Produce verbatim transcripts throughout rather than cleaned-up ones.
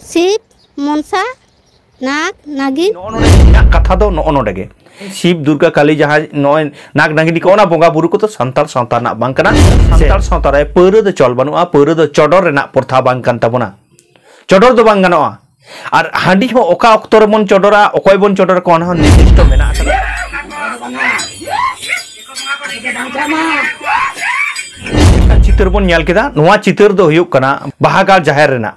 ᱥᱤᱵ, ᱢᱚᱱᱥᱟ, ᱱᱟᱜᱽ, ᱱᱟᱜᱤᱱ᱾ ᱱᱚᱜᱼᱚ ᱱᱚᱰᱮ ᱤᱧᱟᱹᱜ ᱠᱟᱛᱷᱟ ᱫᱚ ᱱᱚᱜᱼᱚ ᱱᱚᱰᱮ ᱜᱮ᱾ ᱥᱤᱵ, ᱫᱩᱨᱜᱟ, ᱠᱟᱞᱤ, ᱡᱟᱦᱟᱸ ᱱᱚᱜᱼᱚᱭ ᱱᱟᱜᱽ ᱱᱟᱜᱤᱱᱤ ᱠᱚ, ᱚᱱᱟ ᱵᱚᱸᱜᱟ ᱵᱩᱨᱩ ᱠᱚᱫᱚ ᱥᱟᱱᱛᱟᱲ ᱥᱟᱶᱛᱟ ᱨᱮᱱᱟᱜ ᱵᱟᱝ ᱠᱟᱱᱟ, ᱥᱟᱱᱛᱟᱲ ᱥᱟᱶᱛᱟ ᱨᱮ ᱯᱟᱹᱣᱨᱟᱹ ᱫᱚ ᱪᱚᱞ ᱵᱟᱹᱱᱩᱜᱼᱟ, ᱯᱟᱹᱣᱨᱟᱹ ᱫᱚ ᱪᱚᱰᱚᱨ ᱨᱮᱱᱟᱜ ᱯᱨᱚᱛᱷᱟ ᱵᱟᱝ ᱠᱟᱱ ᱛᱟᱵᱚᱱᱟ, ᱪᱚᱰᱚᱨ ᱫᱚ ᱵᱟᱝ ᱜᱟᱱᱚᱜᱼᱟ᱾ ᱟᱨ ᱦᱟᱺᱰᱤ ᱦᱚᱸ ᱚᱠᱟ ᱚᱠᱛᱚ ᱨᱮᱵᱚᱱ ᱪᱚᱰᱚᱨᱟ, ᱚᱠᱚᱭ ᱵᱚᱱ ᱪᱚᱰᱚᱨ ᱠᱚᱣᱟ, ᱚᱱᱟ ᱦᱚᱸ ᱱᱤᱨᱫᱤᱥᱴᱚ ᱢᱮᱱᱟᱜ ᱟᱠᱟᱫᱟ᱾ ᱪᱤᱛᱟᱹᱨ ᱵᱚᱱ ᱧᱮᱞ ᱠᱮᱫᱟ, ᱱᱚᱣᱟ ᱪᱤᱛᱟᱹᱨ ᱫᱚ ᱦᱩᱭᱩᱜ ᱠᱟᱱᱟ ᱵᱟᱦᱟᱜᱟᱲ ᱡᱟᱦᱮᱨ ᱨᱮᱱᱟᱜ᱾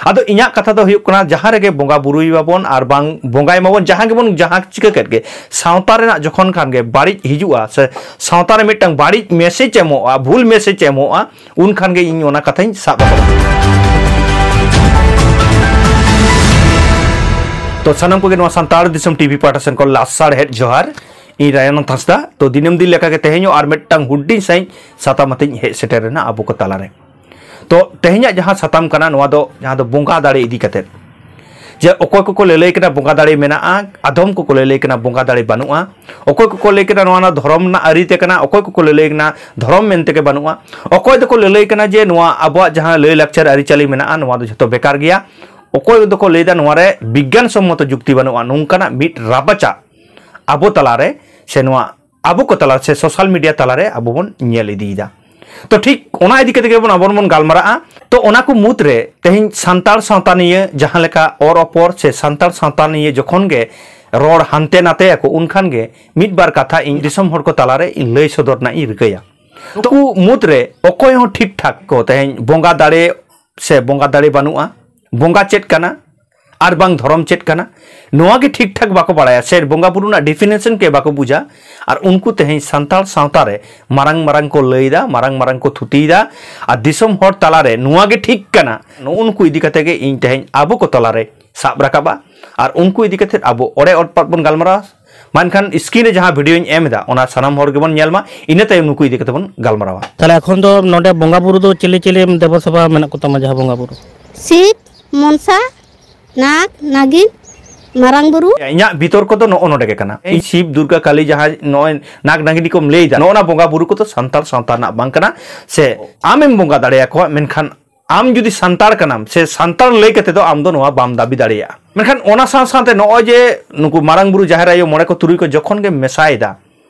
ᱟᱫᱚ ᱤᱧᱟᱹᱜ ᱠᱟᱛᱷᱟ ᱫᱚ ᱦᱩᱭᱩᱜ ᱠᱟᱱᱟ, ᱡᱟᱦᱟᱸ ᱨᱮᱜᱮ ᱵᱚᱸᱜᱟ ᱵᱩᱨᱩᱭ ᱢᱟᱵᱚᱱ ᱟᱨ ᱵᱟᱝ ᱵᱚᱸᱜᱟᱭ ᱢᱟᱵᱚᱱ, ᱡᱟᱦᱟᱸ ᱜᱮᱵᱚᱱ ᱡᱟᱦᱟᱸ ᱪᱤᱠᱟᱹ ᱠᱮᱫ ᱜᱮ, ᱥᱟᱶᱛᱟ ᱨᱮᱱᱟᱜ ᱡᱚᱠᱷᱚᱱ ᱠᱷᱟᱱ ᱜᱮ ᱵᱟᱹᱲᱤᱡ ᱦᱤᱡᱩᱜᱼᱟ ᱥᱮ ᱥᱟᱶᱛᱟ ᱨᱮ ᱢᱤᱫᱴᱟᱝ ᱵᱟᱹᱲᱤᱡ ᱢᱮᱥᱮᱡᱽ ᱮᱢᱚᱜᱼᱟ, ᱵᱷᱩᱞ ᱢᱮᱥᱮᱡᱽ ᱮᱢᱚᱜᱼᱟ, ᱩᱱ ᱠᱷᱟᱱ ᱜᱮ ᱤᱧ ᱚᱱᱟ ᱠᱟᱛᱷᱟᱧ ᱥᱟᱵ ᱨᱟᱠᱟᱵᱟ᱾ ᱛᱚ ᱥᱟᱱᱟᱢ ᱠᱚᱜᱮ ᱱᱚᱣᱟ ᱥᱟᱱᱛᱟᱲ ᱫᱤᱥᱚᱢ ᱴᱤᱵᱷᱤ ᱯᱟᱦᱴᱟ ᱥᱮᱱ ᱠᱷᱚᱱ ᱞᱟᱥᱟᱲᱦᱮᱫ ᱡᱚᱦᱟᱨ᱾ ᱤᱧ ᱨᱟᱭᱟᱱᱚᱱᱫ ᱦᱟᱸᱥᱫᱟ᱾ ᱛᱚ ᱫᱤᱱᱟᱹᱢ ᱫᱤᱱ ᱞᱮᱠᱟᱜᱮ ᱛᱮᱦᱮᱧ ᱦᱚᱸ ᱟᱨ ᱢᱤᱫᱴᱟᱝ ᱦᱩᱰᱤᱧ ᱥᱟᱺᱦᱤᱡ ᱥᱟᱛᱟᱢ ᱟᱛᱮᱧ ᱦᱮᱡ ᱥᱮᱴᱮᱨ ᱮᱱᱟ ᱟᱵᱚ ᱠᱚ ᱛᱟᱞᱟᱨᱮ᱾ ᱛᱚ ᱛᱮᱦᱮᱧᱟᱜ ᱡᱟᱦᱟᱸ ᱥᱟᱛᱟᱢ ᱠᱟᱱᱟ, ᱱᱚᱣᱟ ᱫᱚ ᱡᱟᱦᱟᱸ ᱫᱚ ᱵᱚᱸᱜᱟ ᱫᱟᱲᱮ ᱤᱫᱤ ᱠᱟᱛᱮᱫ, ᱡᱮ ᱚᱠᱚᱭ ᱠᱚᱠᱚ ᱞᱟᱹᱞᱟᱹᱭ ᱠᱟᱱᱟ ᱵᱚᱸᱜᱟ ᱫᱟᱲᱮ ᱢᱮᱱᱟᱜᱼᱟ, ᱟᱫᱚᱢ ᱠᱚᱠᱚ ᱞᱟᱹᱞᱟᱹᱭ ᱠᱟᱱᱟ ᱵᱚᱸᱜᱟ ᱫᱟᱲᱮ ᱵᱟᱹᱱᱩᱜᱼᱟ, ᱚᱠᱚᱭ ᱠᱚᱠᱚ ᱞᱟᱹᱭ ᱠᱟᱱᱟ ᱱᱚᱣᱟ ᱫᱚ ᱫᱷᱚᱨᱚᱢ ᱨᱮᱱᱟᱜ ᱟᱹᱨᱤ ᱛᱮ ᱠᱟᱱᱟ, ᱚᱠᱚᱭ ᱠᱚᱠᱚ ᱞᱟᱹᱞᱟᱹᱭ ᱠᱟᱱᱟ ᱫᱷᱚᱨᱚᱢ ᱢᱮᱱᱛᱮ ᱜᱮ ᱵᱟᱹᱱᱩᱜᱼᱟ, ᱚᱠᱚᱭ ᱫᱚᱠᱚ ᱞᱟᱹᱞᱟᱹᱭ ᱠᱟᱱᱟ ᱡᱮ ᱱᱚᱣᱟ ᱟᱵᱚᱣᱟᱜ ᱡᱟᱦᱟᱸ ᱞᱟᱹᱭ ᱞᱟᱠᱪᱟᱨ ᱟᱹᱨᱤᱪᱟᱹᱞᱤ ᱢᱮᱱᱟᱜᱼᱟ, ᱱᱚᱣᱟ ᱫᱚ ᱡᱷᱚᱛᱚ ᱵᱮᱠᱟᱨ ᱜᱮᱭᱟ, ᱚᱠᱚᱭ ᱫᱚᱠᱚ ᱞᱟᱹᱭᱫᱟ ᱱᱚᱣᱟ ᱨᱮ ᱵᱤᱜᱽᱜᱟᱱ ᱥᱚᱢᱢᱚᱛᱚ ᱡᱩᱠᱛᱤ ᱵᱟᱹᱱᱩᱜᱼᱟ᱾ ᱱᱚᱝᱠᱟᱱᱟᱜ ᱢᱤᱫ ᱨᱟᱯᱟᱪᱟᱜ ᱟᱵᱚ ᱛᱟᱞᱟᱨᱮ ᱥᱮ ᱱᱚᱣᱟ ᱟᱵᱚ ᱠᱚ ᱛᱟᱞᱟ ᱥᱮ ᱥᱳᱥᱟᱞ ᱢᱤᱰᱤᱭᱟ ᱛᱟᱞᱟᱨᱮ ᱟᱵᱚ ᱵᱚᱱ ᱧᱮᱞ ᱤᱫᱤᱭᱮᱫᱟ᱾ ᱛᱚ ᱴᱷᱤᱠ ᱚᱱᱟ ᱤᱫᱤ ᱠᱟᱛᱮ ᱜᱮᱵᱚᱱ ᱟᱵᱚ ᱵᱚᱱ ᱜᱟᱞᱢᱟᱨᱟᱜᱼᱟ᱾ ᱛᱚ ᱚᱱᱟ ᱠᱚ ᱢᱩᱫᱽᱨᱮ ᱛᱮᱦᱮᱧ ᱥᱟᱱᱛᱟᱲ ᱥᱟᱶᱛᱟ ᱱᱤᱭᱮ ᱡᱟᱦᱟᱸ ᱞᱮᱠᱟ ᱚᱨ ᱚᱯᱚᱨ ᱥᱮ ᱥᱟᱱᱛᱟᱲ ᱥᱟᱶᱛᱟ ᱱᱤᱭᱮ ᱡᱚᱠᱷᱚᱱ ᱜᱮ ᱨᱚᱲ ᱦᱟᱱᱛᱮ ᱱᱟᱛᱮᱭᱟᱠᱚ, ᱩᱱᱠᱷᱟᱱ ᱜᱮ ᱢᱤᱫ ᱵᱟᱨ ᱠᱟᱛᱷᱟ ᱤᱧ ᱫᱤᱥᱚᱢ ᱦᱚᱲ ᱠᱚ ᱛᱟᱞᱟᱨᱮ ᱤᱧ ᱞᱟᱹᱭ ᱥᱚᱫᱚᱨ ᱨᱮᱱᱟᱜ ᱤᱧ ᱨᱤᱠᱟᱹᱭᱟ᱾ ᱱᱩᱠᱩ ᱢᱩᱫᱽᱨᱮ ᱚᱠᱚᱭ ᱦᱚᱸ ᱴᱷᱤᱠ ᱴᱷᱟᱠ ᱠᱚ ᱛᱮᱦᱮᱧ ᱵᱚᱸᱜᱟ ᱫᱟᱲᱮ ᱥᱮ ᱵᱚᱸᱜᱟ ᱫᱟᱲᱮ ᱵᱟᱹᱱᱩᱜᱼᱟ, ᱵᱚᱸᱜᱟ ᱪᱮᱫ ᱠᱟᱱᱟ ᱟᱨ ᱵᱟᱝ ᱫᱷᱚᱨᱚᱢ ᱪᱮᱫ ᱠᱟᱱᱟ, ᱱᱚᱣᱟ ᱜᱮ ᱴᱷᱤᱠ ᱴᱷᱟᱠ ᱵᱟᱠᱚ ᱵᱟᱲᱟᱭᱟ ᱥᱮ ᱵᱚᱸᱜᱟ ᱵᱩᱨᱩ ᱨᱮᱱᱟᱜ ᱰᱤᱯᱷᱤᱱᱮᱥᱚᱱ ᱜᱮ ᱵᱟᱠᱚ ᱵᱩᱡᱟ᱾ ᱟᱨ ᱩᱱᱠᱩ ᱛᱮᱦᱮᱧ ᱥᱟᱱᱛᱟᱲ ᱥᱟᱶᱛᱟ ᱨᱮ ᱢᱟᱨᱟᱝ ᱢᱟᱨᱟᱝ ᱠᱚ ᱞᱟᱹᱭᱫᱟ, ᱢᱟᱨᱟᱝ ᱢᱟᱨᱟᱝ ᱠᱚ ᱛᱷᱩᱛᱤᱭᱮᱫᱟ, ᱟᱨ ᱫᱤᱥᱚᱢ ᱦᱚᱲ ᱛᱟᱞᱟᱨᱮ ᱱᱚᱣᱟ ᱜᱮ ᱴᱷᱤᱠ ᱠᱟᱱᱟ, ᱱᱩᱜᱼᱩ ᱱᱩᱠᱩ ᱤᱫᱤ ᱠᱟᱛᱮ ᱜᱮ ᱤᱧ ᱛᱮᱦᱮᱧ ᱟᱵᱚ ᱠᱚ ᱛᱟᱞᱟᱨᱮ ᱥᱟᱵ ᱨᱟᱠᱟᱵᱟ᱾ ᱟᱨ ᱩᱱᱠᱩ ᱤᱫᱤ ᱠᱟᱛᱮ ᱟᱵᱚ ᱚᱲᱮ ᱚᱛᱯᱟᱛ ᱵᱚᱱ ᱜᱟᱞᱢᱟᱨᱟᱣᱟ᱾ ᱢᱮᱱᱠᱷᱟᱱ ᱥᱠᱨᱤᱱ ᱨᱮ ᱡᱟᱦᱟᱸ ᱵᱷᱤᱰᱤᱭᱳᱧ ᱮᱢ ᱮᱫᱟ, ᱚᱱᱟ ᱥᱟᱱᱟᱢ ᱦᱚᱲ ᱜᱮᱵᱚᱱ ᱧᱮᱞ ᱢᱟ, ᱤᱱᱟᱹ ᱛᱟᱭᱚᱢ ᱱᱩᱠᱩ ᱤᱫᱤ ᱠᱟᱛᱮ ᱵᱚᱱ ᱜᱟᱞᱢᱟᱨᱟᱣᱟ᱾ ᱛᱟᱦᱞᱮ ᱮᱠᱷᱚᱱ ᱫᱚ ᱱᱚᱰᱮ ᱵᱚᱸᱜᱟ ᱵᱩᱨᱩ ᱫᱚ ᱪᱤᱞᱤ ᱪᱤᱞᱤ ᱫᱮᱵᱚ ᱥᱮᱵᱟ ᱢᱮᱱᱟᱜ ᱠᱚᱛᱟᱢᱟ, ᱡᱟᱦᱟᱸ ᱵᱚᱸᱜᱟ ᱵᱩᱨᱩ? ᱥᱤᱵ, ᱢᱚᱱᱥᱟ, ᱱᱟᱜᱽ, ᱱᱟᱜᱤᱱ, ᱢᱟᱨᱟᱝ ᱵᱩᱨᱩ᱾ ᱤᱧᱟᱹᱜ ᱵᱤᱛᱚᱨᱠᱚ ᱫᱚ ᱱᱚᱜᱼᱚ ᱱᱚᱰᱮ ᱜᱮ ᱠᱟᱱᱟ᱾ ᱤᱧ ᱥᱤᱵ, ᱫᱩᱨᱜᱟ, ᱠᱟᱞᱤ, ᱡᱟᱦᱟᱸ ᱱᱚᱜᱼᱚᱭ ᱱᱟᱜᱽ ᱱᱟᱜᱤᱱᱤ ᱠᱚᱢ ᱞᱟᱹᱭᱫᱟ, ᱱᱚᱜᱼᱚ ᱱᱟ ᱵᱚᱸᱜᱟ ᱵᱩᱨᱩ ᱠᱚᱫᱚ ᱥᱟᱱᱛᱟᱲ ᱥᱟᱶᱛᱟ ᱨᱮᱱᱟᱜ ᱵᱟᱝ ᱠᱟᱱᱟ᱾ ᱥᱮ ᱟᱢᱮᱢ ᱵᱚᱸᱜᱟ ᱫᱟᱲᱮᱭᱟᱠᱚᱣᱟ, ᱢᱮᱱᱠᱷᱟᱱ ᱟᱢ ᱡᱩᱫᱤ ᱥᱟᱱᱛᱟᱲ ᱠᱟᱱᱟᱢ ᱥᱮ ᱥᱟᱱᱛᱟᱲ ᱞᱟᱹᱭ ᱠᱟᱛᱮ ᱫᱚ ᱟᱢ ᱫᱚ ᱱᱚᱣᱟ ᱵᱟᱢ ᱫᱟᱹᱵᱤ ᱫᱟᱲᱮᱭᱟᱜᱼᱟ᱾ ᱢᱮᱱᱠᱷᱟᱱ ᱚᱱᱟ ᱥᱟᱶ ᱥᱟᱶᱛᱮ ᱱᱚᱜᱼᱚᱭ ᱡᱮ ᱱᱩᱠᱩ ᱢᱟᱨᱟᱝ ᱵᱩᱨᱩ, ᱡᱟᱦᱮᱨ ᱟᱭᱳ, ᱢᱚᱬᱮ ᱠᱚ, ᱛᱩᱨᱩᱭ ᱠᱚ ᱡᱚᱠᱷᱚᱱ ᱜᱮᱢ ᱢᱮᱥᱟᱭᱮᱫᱟ,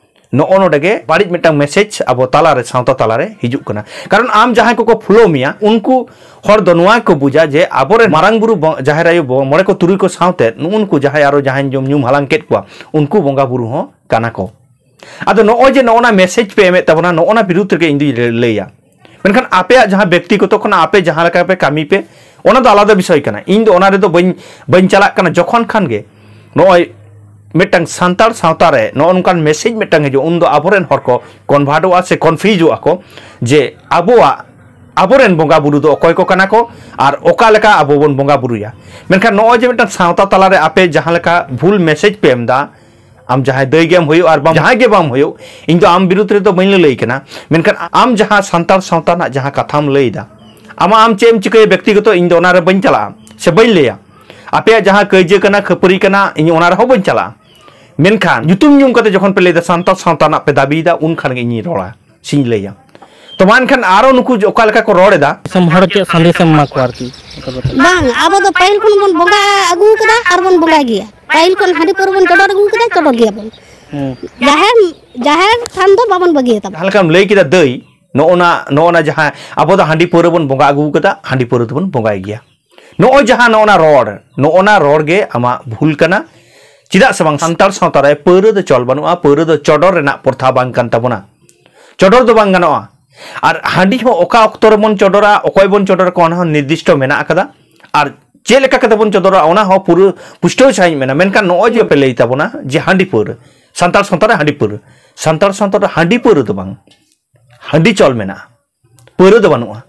ᱱᱚᱜᱼᱚ ᱱᱚᱰᱮ ᱜᱮ ᱵᱟᱹᱲᱤᱡ ᱢᱤᱫᱴᱟᱝ ᱢᱮᱥᱮᱡᱽ ᱟᱵᱚ ᱛᱟᱞᱟᱨᱮ, ᱥᱟᱶᱛᱟ ᱛᱟᱞᱟᱨᱮ ᱦᱤᱡᱩᱜ ᱠᱟᱱᱟ᱾ ᱠᱟᱨᱚᱱ ᱟᱢ ᱡᱟᱦᱟᱸᱭ ᱠᱚᱠᱚ ᱯᱷᱚᱞᱳ ᱢᱮᱭᱟ, ᱩᱱᱠᱩ ᱦᱚᱲ ᱫᱚ ᱱᱚᱣᱟ ᱠᱚ ᱵᱩᱡᱟ ᱡᱮ ᱟᱵᱚᱨᱮᱱ ᱢᱟᱨᱟᱝ ᱵᱩᱨᱩ, ᱵᱚ-, ᱡᱟᱦᱮᱨ ᱟᱭᱳ, ᱵᱚ-, ᱢᱚᱬᱮ ᱠᱚ, ᱛᱩᱨᱩᱭ ᱠᱚ ᱥᱟᱶᱛᱮ ᱱᱩᱜᱼᱩ ᱱᱩᱠᱩ ᱡᱟᱦᱟᱸᱭ ᱟᱨᱚ ᱡᱟᱦᱟᱸᱭ ᱧᱩᱢ, ᱧᱩᱢ ᱦᱟᱞᱟᱝ ᱠᱮᱫ ᱠᱚᱣᱟ, ᱩᱱᱠᱩ ᱵᱚᱸᱜᱟ ᱵᱩᱨᱩ ᱦᱚᱸ ᱠᱟᱱᱟ ᱠᱚ᱾ ᱟᱫᱚ ᱱᱚᱜᱼᱚᱭ ᱡᱮ ᱱᱚᱜᱼᱚ ᱱᱟ ᱢᱮᱥᱮᱡᱽ ᱯᱮ ᱮᱢᱮᱫ ᱛᱟᱵᱚᱱᱟ, ᱱᱚᱜᱼᱚ ᱱᱟ ᱵᱤᱨᱩᱫᱷ ᱨᱮᱜᱮ ᱤᱧ ᱫᱩᱧ ᱞᱟᱹ-, ᱞᱟᱹᱭᱟ᱾ ᱢᱮᱱᱠᱷᱟᱱ ᱟᱯᱮᱭᱟᱜ ᱡᱟᱦᱟᱸ ᱵᱮᱠᱛᱤᱜᱚᱛᱚ ᱠᱷᱚᱱᱟᱜ ᱟᱯᱮ ᱡᱟᱦᱟᱸ ᱞᱮᱠᱟ ᱯᱮ ᱠᱟᱹᱢᱤ ᱯᱮ, ᱚᱱᱟ ᱫᱚ ᱟᱞᱟᱫᱟ ᱵᱤᱥᱚᱭ ᱠᱟᱱᱟ᱾ ᱤᱧ ᱫᱚ ᱚᱱᱟ ᱨᱮᱫᱚ ᱵᱟᱹᱧ, ᱵᱟᱹᱧ ᱪᱟᱞᱟᱜ ᱠᱟᱱᱟ᱾ ᱡᱚᱠᱷᱚᱱ ᱠᱷᱟᱱ ᱜᱮ ᱱᱚᱜᱼᱚᱭ ᱢᱤᱫᱴᱟᱝ ᱥᱟᱱᱛᱟᱲ ᱥᱟᱶᱛᱟ ᱨᱮ ᱱᱚᱜᱼᱚ ᱱᱚᱝᱠᱟᱱ ᱢᱮᱥᱮᱡᱽ ᱢᱤᱫᱴᱟᱝ ᱦᱤᱡᱩᱜᱼᱟ, ᱩᱱᱫᱚ ᱟᱵᱚᱨᱮᱱ ᱦᱚᱲ ᱠᱚ ᱠᱚᱱᱵᱷᱟᱨᱴᱚᱜᱼᱟ ᱥᱮ ᱠᱚᱱᱯᱷᱤᱭᱩᱡᱚᱜᱼᱟ ᱠᱚ ᱡᱮ ᱟᱵᱚᱣᱟᱜ, ᱟᱵᱚᱨᱮᱱ ᱵᱚᱸᱜᱟ ᱵᱩᱨᱩ ᱫᱚ ᱚᱠᱚᱭ ᱠᱚ ᱠᱟᱱᱟ ᱠᱚ ᱟᱨ ᱚᱠᱟ ᱞᱮᱠᱟ ᱟᱵᱚ ᱵᱚᱱ ᱵᱚᱸᱜᱟ ᱵᱩᱨᱩᱭᱟ᱾ ᱢᱮᱱᱠᱷᱟᱱ ᱱᱚᱜᱼᱚᱭ ᱡᱮ ᱢᱤᱫᱴᱟᱝ ᱥᱟᱶᱛᱟ ᱛᱟᱞᱟᱨᱮ ᱟᱯᱮ ᱡᱟᱦᱟᱸ ᱞᱮᱠᱟ ᱵᱷᱩᱞ ᱢᱮᱥᱮᱡᱽ ᱯᱮ ᱮᱢ ᱮᱫᱟ, ᱟᱢ ᱡᱟᱦᱟᱸᱭ ᱫᱟᱹᱭ ᱜᱮᱢ ᱦᱩᱭᱩᱜ ᱟᱨ ᱵᱟᱝ ᱡᱟᱦᱟᱸᱭ ᱜᱮ ᱵᱟᱢ ᱦᱩᱭᱩᱜ, ᱤᱧ ᱫᱚ ᱟᱢ ᱵᱤᱨᱩᱫᱷ ᱨᱮᱫᱚ ᱵᱟᱹᱧ ᱞᱟᱹᱞᱟᱹᱭ ᱠᱟᱱᱟ᱾ ᱢᱮᱱᱠᱷᱟᱱ ᱟᱢ ᱡᱟᱦᱟᱸ ᱥᱟᱱᱛᱟᱲ ᱥᱟᱶᱛᱟ ᱨᱮᱱᱟᱜ ᱡᱟᱦᱟᱸ ᱠᱟᱛᱷᱟᱢ ᱞᱟᱹᱭ ᱮᱫᱟ, ᱟᱢᱟᱜ ᱟᱢ ᱪᱮᱫ ᱮᱢ ᱪᱤᱠᱟᱹᱭᱟ ᱵᱮᱠᱛᱤᱜᱚᱛᱚ, ᱤᱧ ᱫᱚ ᱚᱱᱟ ᱨᱮ ᱵᱟᱹᱧ ᱪᱟᱞᱟᱜᱼᱟ ᱥᱮ ᱵᱟᱹᱧ ᱞᱟᱹᱭᱟ᱾ ᱟᱯᱮᱭᱟᱜ ᱡᱟᱦᱟᱸ ᱠᱟᱹᱭᱡᱟᱹ ᱠᱟᱱᱟ, ᱠᱷᱟᱹᱯᱟᱹᱨᱤ ᱠᱟᱱᱟ, ᱤᱧ ᱚᱱᱟ ᱨᱮᱦᱚᱸ ᱵᱟᱹᱧ ᱪᱟᱞᱟᱜᱼᱟ᱾ ᱢᱮᱱᱠᱷᱟᱱ ᱧᱩᱛᱩᱢ ᱧᱩᱢ ᱠᱟᱛᱮ ᱡᱚᱠᱷᱚᱱ ᱯᱮ ᱞᱟᱹᱭ ᱮᱫᱟ ᱥᱟᱱᱛᱟᱲ ᱥᱟᱶᱛᱟ ᱨᱮᱱᱟᱜ ᱯᱮ ᱫᱟᱹᱵᱤᱭᱮᱫᱟ, ᱩᱱ ᱠᱷᱟᱱ ᱜᱮ ᱤᱧᱤᱧ ᱨᱚᱲᱟ ᱥᱮᱧ ᱞᱟᱹᱭᱟ᱾ ᱛᱚ ᱢᱟ ᱮᱱᱠᱷᱟᱱ ᱟᱨᱚ ᱱᱩᱠᱩ ᱚᱠᱟ ᱞᱮᱠᱟ ᱠᱚ ᱨᱚᱲ ᱮᱫᱟ᱾ ᱫᱤᱥᱚᱢ ᱦᱚᱲ ᱪᱮᱫ ᱥᱟᱸᱫᱮᱥ ᱮᱢ ᱮᱢᱟ ᱠᱚᱣᱟ ᱟᱨᱠᱤ? ᱵᱟᱝ, ᱟᱵᱚ ᱫᱚ ᱯᱟᱹᱦᱤᱞ ᱠᱷᱚᱱ ᱵᱚᱱ ᱵᱚᱸᱜᱟ ᱟᱹᱜᱩ ᱠᱟᱫᱟ ᱟᱨ ᱵᱚᱱ ᱵᱚᱸᱜᱟᱭ ᱜᱮᱭᱟ᱾ ᱯᱟᱹᱦᱤᱞ ᱠᱷᱚᱱ ᱦᱟᱺᱰᱤ ᱯᱟᱹᱣᱨᱟᱹ ᱵᱚᱱ ᱪᱚᱰᱚᱨ ᱟᱹᱜᱩ ᱠᱟᱫᱟ, ᱪᱚᱰᱚᱨ ᱜᱮᱭᱟᱵᱚᱱ᱾ ᱦᱮᱸ᱾ ᱡᱟᱦᱮᱨ, ᱡᱟᱦᱮᱨ ᱛᱷᱟᱱ ᱫᱚ ᱵᱟᱵᱚᱱ ᱵᱟᱹᱜᱤᱭᱟ ᱛᱟᱵᱚᱱ᱾ ᱡᱟᱦᱟᱸ ᱞᱮᱠᱟᱢ ᱞᱟᱹᱭ ᱠᱮᱫᱟ ᱫᱟᱹᱭ, ᱱᱚᱜᱼᱚ ᱱᱟ, ᱱᱚᱜᱼᱚ ᱱᱟ ᱡᱟᱦᱟᱸ ᱟᱵᱚ ᱫᱚ ᱦᱟᱺᱰᱤ ᱯᱟᱹᱣᱨᱟᱹ ᱵᱚᱱ ᱵᱚᱸᱜᱟ ᱟᱹᱜᱩ ᱠᱟᱫᱟ, ᱦᱟᱺᱰᱤ ᱯᱟᱹᱣᱨᱟᱹ ᱫᱚᱵᱚᱱ ᱵᱚᱸᱜᱟᱭ ᱜᱮᱭᱟ᱾ ᱱᱚᱜᱼᱚᱭ ᱡᱟᱦᱟᱸ ᱱᱚᱜᱼᱚ ᱱᱟ ᱨᱚᱲ, ᱱᱚᱜᱼᱚ ᱱᱟ ᱨᱚᱲ ᱜᱮ ᱟᱢᱟᱜ ᱵᱷᱩᱞ ᱠᱟᱱᱟ᱾ ᱪᱮᱫᱟᱜ ᱥᱮ ᱵᱟᱝ, ᱥᱟᱱᱛᱟᱲ ᱥᱟᱶᱛᱟ ᱨᱮ ᱯᱟᱹᱣᱨᱟᱹ ᱫᱚ ᱪᱚᱞ ᱵᱟᱹᱱᱩᱜᱼᱟ, ᱯᱟᱹᱣᱨᱟᱹ ᱫᱚ ᱪᱚᱰᱚᱨ ᱨᱮᱱᱟᱜ ᱯᱨᱚᱛᱷᱟ ᱵᱟᱝ ᱠᱟᱱ ᱛᱟᱵᱚᱱᱟ, ᱪᱚᱰᱚᱨ ᱫᱚ ᱵᱟᱝ ᱜᱟᱱᱚᱜᱼᱟ᱾ ᱟᱨ ᱦᱟᱺᱰᱤ ᱦᱚᱸ ᱚᱠᱟ ᱚᱠᱛᱚ ᱨᱮᱵᱚᱱ ᱪᱚᱰᱚᱨᱟ, ᱚᱠᱚᱭ ᱵᱚᱱ ᱪᱚᱰᱚᱨ ᱟᱠᱚᱣᱟ, ᱚᱱᱟ ᱦᱚᱸ ᱱᱤᱨᱫᱤᱥᱴᱚ ᱢᱮᱱᱟᱜ ᱟᱠᱟᱫᱟ᱾ ᱟᱨ ᱪᱮᱫ ᱞᱮᱠᱟ ᱠᱟᱛᱮ ᱵᱚᱱ ᱪᱚᱰᱚᱨᱟ, ᱚᱱᱟ ᱦᱚᱸ ᱯᱩᱨᱟᱹ ᱯᱩᱥᱴᱟᱹᱣ ᱥᱟᱺᱦᱤᱡ ᱢᱮᱱᱟᱜᱼᱟ᱾ ᱢᱮᱱᱠᱷᱟᱱ ᱱᱚᱜᱼᱚᱭ ᱡᱮ ᱯᱮ ᱞᱟᱹᱭ ᱛᱟᱵᱚᱱᱟ ᱡᱮ ᱦᱟᱺᱰᱤ ᱯᱟᱹᱣᱨᱟᱹ, ᱥᱟᱱᱛᱟᱲ ᱥᱟᱶᱛᱟ ᱨᱮ ᱦᱟᱺᱰᱤ ᱯᱟᱹᱣᱨᱟᱹ, ᱥᱟᱱᱛᱟᱲ ᱥᱟᱶᱛᱟ ᱨᱮ ᱦᱟᱺᱰᱤ ᱯᱟᱹᱣᱨᱟᱹ ᱫᱚ ᱵᱟᱝ, ᱦᱟᱺᱰᱤ ᱪᱚᱞ ᱢᱮᱱᱟᱜᱼᱟ, ᱯᱟᱹᱣᱨᱟᱹ ᱫᱚ ᱵᱟᱹᱱᱩᱜᱼᱟ᱾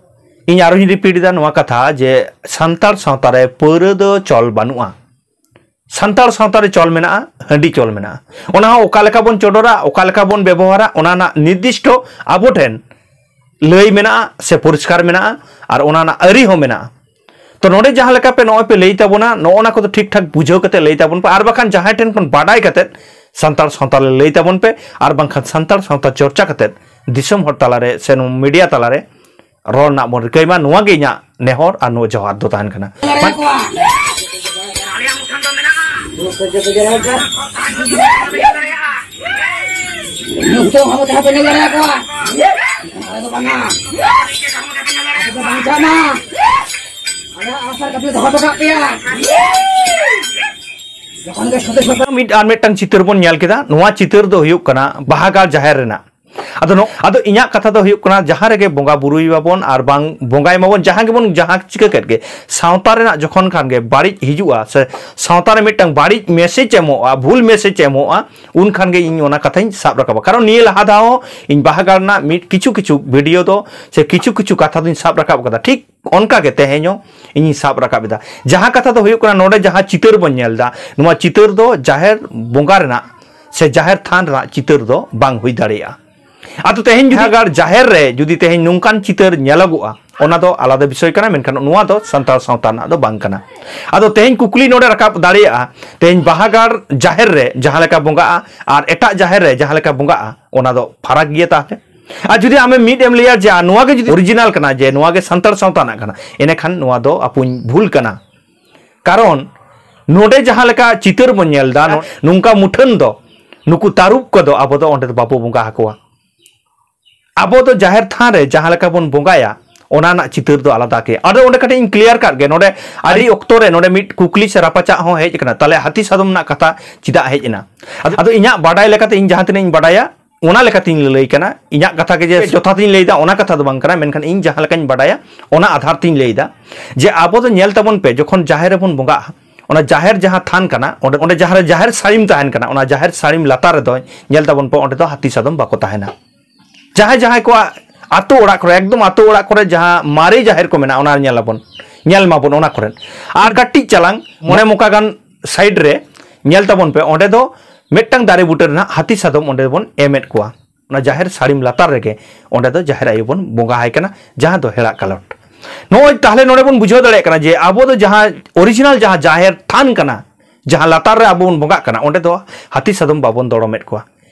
ᱤᱧ ᱟᱨᱚᱧ ᱨᱤᱯᱤᱴ ᱮᱫᱟ ᱱᱚᱣᱟ ᱠᱟᱛᱷᱟ ᱡᱮ ᱥᱟᱱᱛᱟᱲ ᱥᱟᱶᱛᱟ ᱨᱮ ᱯᱟᱹᱣᱨᱟᱹ ᱫᱚ ᱪᱚᱞ ᱵᱟᱹᱱᱩᱜᱼᱟ᱾ ᱥᱟᱱᱛᱟᱲ ᱥᱟᱶᱛᱟ ᱨᱮ ᱪᱚᱞ ᱢᱮᱱᱟᱜᱼᱟ, ᱦᱟᱺᱰᱤ ᱪᱚᱞ ᱢᱮᱱᱟᱜᱼᱟ᱾ ᱚᱱᱟ ᱦᱚᱸ ᱚᱠᱟ ᱞᱮᱠᱟ ᱵᱚᱱ ᱪᱚᱰᱚᱨᱟ, ᱚᱠᱟ ᱞᱮᱠᱟ ᱵᱚᱱ ᱵᱮᱵᱚᱦᱟᱨᱟ, ᱚᱱᱟ ᱨᱮᱱᱟᱜ ᱱᱤᱨᱫᱤᱥᱴᱚ ᱟᱵᱚ ᱴᱷᱮᱱ ᱞᱟᱹᱭ ᱢᱮᱱᱟᱜᱼᱟ ᱥᱮ ᱯᱚᱨᱤᱥᱠᱟᱨ ᱢᱮᱱᱟᱜᱼᱟ, ᱟᱨ ᱚᱱᱟ ᱨᱮᱱᱟᱜ ᱟᱹᱨᱤ ᱦᱚᱸ ᱢᱮᱱᱟᱜᱼᱟ᱾ ᱛᱚ ᱱᱚᱰᱮ ᱡᱟᱦᱟᱸ ᱞᱮᱠᱟ ᱯᱮ ᱱᱚᱜᱼᱚᱭ ᱯᱮ ᱞᱟᱹᱭ ᱛᱟᱵᱚᱱᱟ, ᱱᱚᱜᱼᱚ ᱱᱟ ᱠᱚᱫᱚ ᱴᱷᱤᱠ ᱴᱷᱟᱠ ᱵᱩᱡᱷᱟᱹᱣ ᱠᱟᱛᱮ ᱞᱟᱹᱭ ᱛᱟᱵᱚᱱ ᱯᱮ, ᱟᱨ ᱵᱟᱠᱷᱟᱱ ᱡᱟᱦᱟᱸᱭ ᱴᱷᱮᱱ ᱠᱷᱚᱱ ᱵᱟᱰᱟᱭ ᱠᱟᱛᱮ ᱥᱟᱱᱛᱟᱲ ᱥᱟᱶᱛᱟ ᱨᱮ ᱞᱟᱹᱭ ᱛᱟᱵᱚᱱ ᱯᱮ, ᱟᱨ ᱵᱟᱝᱠᱷᱟᱱ ᱥᱟᱱᱛᱟᱲ ᱥᱟᱶᱛᱟ ᱪᱚᱨᱪᱟ ᱠᱟᱛᱮ ᱫᱤᱥᱚᱢ ᱦᱚᱲ ᱛᱟᱞᱟᱨᱮ ᱥᱮ ᱱᱚᱣᱟ ᱢᱤᱰᱤᱭᱟ ᱛᱟᱞᱟᱨᱮ ᱨᱚᱲ ᱨᱮᱱᱟᱜ ᱵᱚᱱ ᱨᱤᱠᱟᱹᱭ ᱢᱟ᱾ ᱱᱚᱣᱟ ᱜᱮ ᱤᱧᱟᱹᱜ ᱱᱮᱦᱚᱨ ᱟᱨ ᱱᱚᱣᱟ ᱡᱚᱦᱟᱨ ᱫᱚ ᱛᱟᱦᱮᱱ ᱠᱟᱱᱟ᱾ ᱢᱤᱫ ᱟᱨ ᱢᱤᱫᱴᱟᱝ ᱪᱤᱛᱟᱹᱨ ᱵᱚᱱ ᱧᱮᱞ ᱠᱮᱫᱟ᱾ ᱱᱚᱣᱟ ᱪᱤᱛᱟᱹᱨ ᱫᱚ ᱦᱩᱭᱩᱜ ᱠᱟᱱᱟ ᱵᱟᱦᱟᱜᱟᱲ ᱡᱟᱦᱮᱨ ᱨᱮᱱᱟᱜ᱾ ᱟᱫᱚ ᱱᱚ-, ᱟᱫᱚ ᱤᱧᱟᱹᱜ ᱠᱟᱛᱷᱟ ᱫᱚ ᱦᱩᱭᱩᱜ ᱠᱟᱱᱟ, ᱡᱟᱦᱟᱸ ᱨᱮᱜᱮ ᱵᱚᱸᱜᱟ ᱵᱩᱨᱩᱭ ᱢᱟᱵᱚᱱ ᱟᱨ ᱵᱟᱝ ᱵᱚᱸᱜᱟᱭ ᱢᱟᱵᱚᱱ, ᱡᱟᱦᱟᱸ ᱜᱮᱵᱚᱱ ᱡᱟᱦᱟᱸ ᱪᱤᱠᱟᱹ ᱠᱮᱫ ᱜᱮ, ᱥᱟᱶᱛᱟ ᱨᱮᱱᱟᱜ ᱡᱚᱠᱷᱚᱱ ᱠᱷᱟᱱ ᱜᱮ ᱵᱟᱹᱲᱤᱡ ᱦᱤᱡᱩᱜᱼᱟ ᱥᱮ ᱥᱟᱶᱛᱟ ᱨᱮ ᱢᱤᱫᱴᱟᱝ ᱵᱟᱹᱲᱤᱡ message ᱮᱢᱚᱜᱼᱟ, ᱵᱷᱩᱞ message ᱮᱢᱚᱜᱼᱟ, ᱩᱱ ᱠᱷᱟᱱ ᱜᱮ ᱤᱧ ᱚᱱᱟ ᱠᱟᱛᱷᱟᱧ ᱥᱟᱵ ᱨᱟᱠᱟᱵᱟ᱾ ᱠᱟᱨᱚᱱ ᱱᱤᱭᱟᱹ ᱞᱟᱦᱟ ᱫᱷᱟᱣ ᱦᱚᱸ ᱤᱧ ᱵᱟᱦᱟᱜᱟᱲ ᱨᱮᱱᱟᱜ ᱢᱤᱫ ᱠᱤᱪᱷᱩ ᱠᱤᱪᱷᱩ video ᱫᱚ ᱥᱮ ᱠᱤᱪᱷᱩ ᱠᱤᱪᱷᱩ ᱠᱟᱛᱷᱟ ᱫᱚᱧ ᱥᱟᱵ ᱨᱟᱠᱟᱵ ᱠᱟᱫᱟ᱾ ᱴᱷᱤᱠ ᱚᱱᱠᱟ ᱜᱮ ᱛᱮᱦᱮᱧ ᱦᱚᱸ ᱤᱧᱤᱧ ᱥᱟᱵ ᱨᱟᱠᱟᱵ ᱮᱫᱟ᱾ ᱡᱟᱦᱟᱸ ᱠᱟᱛᱷᱟ ᱫᱚ ᱦᱩᱭᱩᱜ ᱠᱟᱱᱟ, ᱱᱚᱰᱮ ᱡᱟᱦᱟᱸ ᱪᱤᱛᱟᱹᱨ ᱵᱚᱱ ᱧᱮᱞ ᱮᱫᱟ, ᱱᱚᱣᱟ ᱪᱤᱛᱟᱹᱨ ᱫᱚ ᱡᱟᱦᱮᱨ ᱵᱚᱸᱜᱟ ᱨᱮᱱᱟᱜ ᱥᱮ ᱡᱟᱦᱮᱨ ᱛᱷᱟᱱ ᱨᱮᱱᱟᱜ ᱪᱤᱛᱟᱹᱨ ᱫᱚ ᱵᱟᱝ ᱦᱩᱭ ᱫᱟᱲᱮᱭᱟᱜᱼᱟ᱾ ᱟᱫᱚ ᱛᱮᱦᱮᱧ ᱡᱩᱫᱤ ᱵᱤᱨᱫᱟᱹᱜᱟᱲ ᱡᱟᱦᱮᱨ ᱨᱮ ᱡᱩᱫᱤ ᱛᱮᱦᱮᱧ ᱱᱚᱝᱠᱟᱱ ᱪᱤᱛᱟᱹᱨ ᱧᱮᱞᱚᱜᱚᱜᱼᱟ, ᱚᱱᱟ ᱫᱚ ᱟᱞᱟᱫᱟ ᱵᱤᱥᱚᱭ ᱠᱟᱱᱟ, ᱢᱮᱱᱠᱷᱟᱱ ᱱᱚᱣᱟ ᱫᱚ ᱥᱟᱱᱛᱟᱲ ᱥᱟᱶᱛᱟ ᱨᱮᱱᱟᱜ ᱫᱚ ᱵᱟᱝ ᱠᱟᱱᱟ᱾ ᱟᱫᱚ ᱛᱮᱦᱮᱧ ᱠᱩᱠᱞᱤ ᱱᱚᱰᱮ ᱨᱟᱠᱟᱵ ᱫᱟᱲᱮᱭᱟᱜᱼᱟ, ᱛᱮᱦᱮᱧ ᱵᱟᱦᱟᱜᱟᱲ ᱡᱟᱦᱮᱨ ᱨᱮ ᱡᱟᱦᱟᱸ ᱞᱮᱠᱟ ᱵᱚᱸᱜᱟᱜᱼᱟ ᱟᱨ ᱮᱴᱟᱜ ᱡᱟᱦᱮᱨ ᱨᱮ ᱡᱟᱦᱟᱸ ᱞᱮᱠᱟ ᱵᱚᱸᱜᱟᱜᱼᱟ, ᱚᱱᱟ ᱫᱚ ᱯᱷᱟᱨᱟᱠ ᱜᱮᱭᱟ ᱛᱟᱦᱚᱞᱮ᱾ ᱟᱨ ᱡᱩᱫᱤ ᱟᱢᱮᱢ ᱢᱤᱫ ᱮᱢ ᱞᱟᱹᱭᱟ ᱡᱮ, "ᱟᱨ ᱱᱚᱣᱟ ᱜᱮ ᱡᱩᱫᱤ original ᱠᱟᱱᱟ, ᱡᱮ ᱱᱚᱣᱟ ᱜᱮ ᱥᱟᱱᱛᱟᱲ ᱥᱟᱶᱛᱟ ᱨᱮᱱᱟᱜ ᱠᱟᱱᱟ", ᱮᱱᱮᱠᱷᱟᱱ ᱱᱚᱣᱟ ᱫᱚ ᱟᱯᱩᱧ ᱵᱷᱩᱞ ᱠᱟᱱᱟ᱾ ᱠᱟᱨᱚᱱ ᱱᱚᱰᱮ ᱡᱟᱦᱟᱸ ᱞᱮᱠᱟ ᱪᱤᱛᱟᱹᱨ ᱵᱚᱱ ᱧᱮᱞ ᱮᱫᱟ, ᱱᱚ-, ᱱᱚᱝᱠᱟ ᱢᱩᱴᱷᱟᱹᱱ ᱫᱚ ᱱᱩᱠᱩ ᱛᱟᱹᱨᱩᱵ ᱠᱚᱫᱚ ᱟᱵᱚ ᱫᱚ ᱚᱸᱰᱮ ᱫᱚ ᱵᱟᱵᱚ ᱵᱚᱸᱜᱟ ᱟᱠᱚᱣᱟ᱾ ᱟᱵᱚ ᱫᱚ ᱡᱟᱦᱮᱨ ᱛᱷᱟᱱ ᱨᱮ ᱡᱟᱦᱟᱸ ᱞᱮᱠᱟ ᱵᱚᱱ ᱵᱚᱸᱜᱟᱭᱟ, ᱚᱱᱟ ᱨᱮᱱᱟᱜ ᱪᱤᱛᱟᱹᱨ ᱫᱚ ᱟᱞᱟᱫᱟ ᱜᱮᱭᱟ᱾ ᱟᱫᱚ ᱚᱸᱰᱮ ᱠᱟᱹᱴᱤᱡ ᱤᱧ clear ᱠᱟᱜ ᱜᱮ, ᱱᱚᱰᱮ ᱟᱹᱰᱤ ᱚᱠᱛᱚ ᱨᱮ ᱱᱚᱰᱮ ᱢᱤᱫ ᱠᱩᱠᱞᱤ ᱥᱮ ᱨᱟᱯᱟᱪᱟᱜ ᱦᱚᱸ ᱦᱮᱡ ᱟᱠᱟᱱᱟ, ᱛᱟᱦᱞᱮ ᱦᱟᱹᱛᱤ ᱥᱟᱫᱚᱢ ᱨᱮᱱᱟᱜ ᱠᱟᱛᱷᱟ ᱪᱮᱫᱟᱜ ᱦᱮᱡ ᱮᱱᱟ? ᱟᱫᱚ, ᱟᱫᱚ ᱤᱧᱟᱹᱜ ᱵᱟᱰᱟᱭ ᱞᱮᱠᱟᱛᱮ, ᱤᱧ ᱡᱟᱦᱟᱸ ᱛᱤᱱᱟᱹᱜ ᱤᱧ ᱵᱟᱰᱟᱭᱟ, ᱚᱱᱟ ᱞᱮᱠᱟᱛᱤᱧ ᱞᱟᱹᱭ ᱠᱟᱱᱟ᱾ ᱤᱧᱟᱹᱜ ᱠᱟᱛᱷᱟ ᱜᱮ ᱡᱮ ᱡᱚᱛᱷᱟᱛᱤᱧ ᱞᱟᱹᱭᱫᱟ, ᱚᱱᱟ ᱠᱟᱛᱷᱟ ᱫᱚ ᱵᱟᱝ ᱠᱟᱱᱟ, ᱢᱮᱱᱠᱷᱟᱱ ᱤᱧ ᱡᱟᱦᱟᱸ ᱞᱮᱠᱟᱧ ᱵᱟᱰᱟᱭᱟ, ᱚᱱᱟ ᱟᱫᱷᱟᱨ ᱛᱤᱧ ᱞᱟᱹᱭᱫᱟ᱾ ᱡᱮ ᱟᱵᱚ ᱫᱚ ᱧᱮᱞ ᱛᱟᱵᱚᱱ ᱯᱮ, ᱡᱚᱠᱷᱚᱱ ᱡᱟᱦᱮᱨ ᱨᱮᱵᱚᱱ ᱵᱚᱸᱜᱟᱜᱼᱟ, ᱚᱱᱟ ᱡᱟᱦᱮᱨ ᱡᱟᱦᱟᱸ ᱛᱷᱟᱱ ᱠᱟᱱᱟ, ᱚᱸᱰᱮ, ᱚᱸᱰᱮ ᱡᱟᱦᱟᱸ ᱨᱮ ᱡᱟᱦᱮᱨ ᱥᱟᱹᱲᱤᱢ ᱛᱟᱦᱮᱱ ᱠᱟᱱᱟ, ᱚᱱᱟ ᱡᱟᱦᱮᱨ ᱥᱟᱹᱲᱤᱢ ᱞᱟᱛᱟᱨ ᱨᱮᱫᱚ ᱧᱮᱞ ᱛᱟᱵᱚᱱ ᱯᱮ, ᱚᱸᱰᱮ ᱫᱚ ᱦᱟᱹᱛᱤ ᱥᱟᱫᱚᱢ ᱵᱟᱠᱚ ᱛᱟᱦᱮᱱᱟ᱾ ᱡᱟᱦᱟᱸᱭ ᱡᱟᱦᱟᱸᱭ ᱠᱚᱣᱟᱜ ᱟᱛᱳ ᱚᱲᱟᱜ ᱠᱚᱨᱮ, ᱮᱠᱫᱚᱢ ᱟᱛᱳ ᱚᱲᱟᱜ ᱠᱚᱨᱮ ᱡᱟᱦᱟᱸ ᱢᱟᱨᱮ ᱡᱟᱦᱮᱨ ᱠᱚ ᱢᱮᱱᱟᱜᱼᱟ, ᱚᱱᱟ ᱧᱮᱞ ᱟᱵᱚᱱ, ᱧᱮᱞ ᱢᱟᱵᱚᱱ ᱚᱱᱟ ᱠᱚᱨᱮ᱾ ᱟᱨ ᱠᱟᱹᱴᱤᱡ ᱪᱟᱞᱟᱝ ᱢᱚᱬᱮ ᱢᱚᱠᱟ ᱜᱟᱱ side ᱨᱮ ᱧᱮᱞ ᱛᱟᱵᱚᱱ ᱯᱮ, ᱚᱸᱰᱮ ᱫᱚ ᱢᱤᱫᱴᱟᱝ ᱫᱟᱨᱮ ᱵᱩᱴᱟᱹ ᱨᱮᱱᱟᱜ ᱦᱟᱹᱛᱤ ᱥᱟᱫᱚᱢ ᱚᱸᱰᱮ ᱵᱚᱱ ᱮᱢᱮᱫ ᱠᱚᱣᱟ᱾ ᱚᱱᱟ ᱡᱟᱦᱮᱨ ᱥᱟᱹᱲᱤᱢ ᱞᱟᱛᱟᱨ ᱨᱮᱜᱮ ᱚᱸᱰᱮ ᱫᱚ ᱡᱟᱦᱮᱨ ᱟᱭᱳ ᱵᱚᱱ ᱵᱚᱸᱜᱟ ᱟᱭ ᱠᱟᱱᱟ, ᱡᱟᱦᱟᱸ ᱫᱚ ᱦᱮᱲᱟᱜ ᱠᱟᱞᱚᱴ᱾ ᱱᱚᱜᱼᱚᱭ ᱛᱟᱦᱞᱮ ᱱᱚᱰᱮ ᱵᱚᱱ ᱵᱩᱡᱷᱟᱹᱣ ᱫᱟᱲᱮᱭᱟᱜ ᱠᱟᱱᱟ ᱡᱮ ᱟᱵᱚ ᱫᱚ ᱡᱟᱦᱟᱸ original ᱡᱟᱦᱟᱸ ᱡᱟᱦᱮᱨ ᱛᱷᱟᱱ ᱠᱟᱱᱟ, ᱡᱟᱦᱟᱸ ᱞᱟᱛᱟᱨ ᱨᱮ ᱟᱵᱚ ᱵᱚᱱ ᱵᱚᱸᱜᱟᱜ ᱠᱟᱱᱟ, ᱚᱸᱰᱮ ᱫᱚ ᱦᱟᱹᱛᱤ ᱥᱟᱫᱚᱢ ᱵᱟᱵᱚᱱ ᱫᱚᱲᱚᱢᱮᱫ ᱠᱚᱣᱟ᱾